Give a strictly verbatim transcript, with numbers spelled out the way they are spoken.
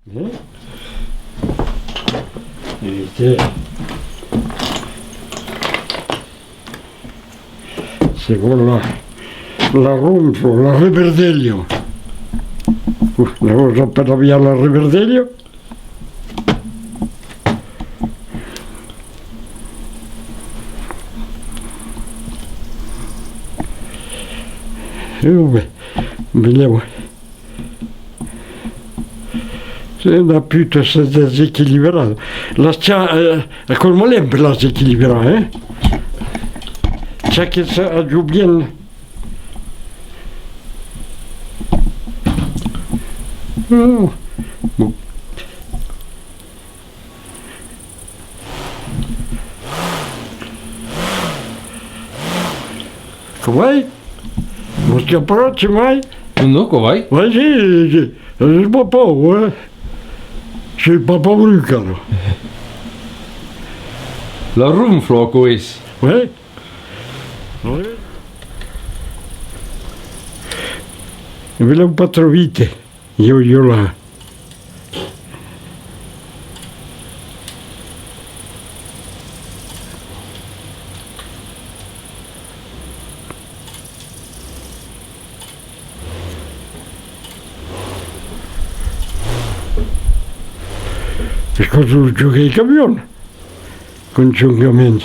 Eh? E te, se vòl la, la ronfla, la reverdelha. Uf, la vòls apelar la reverdelha? Eh, ben, ben, c'est una puta, c'est déséquilibré. Las cha, eh, aquò's malèu per las equilibrar, eh? Cha que ça joue bien. Oh. Bon. Quò vai? Vos que paratge mai? Non, non, quò vai? Vai, si, si, si. Es pas paur, eh? Soi pas paur encara. La ronfla, quò es. Ouais. Ouais. Velèu pas tròp vite. Ieu, ieu la. Es quò lo jòc de camion, conjuntament.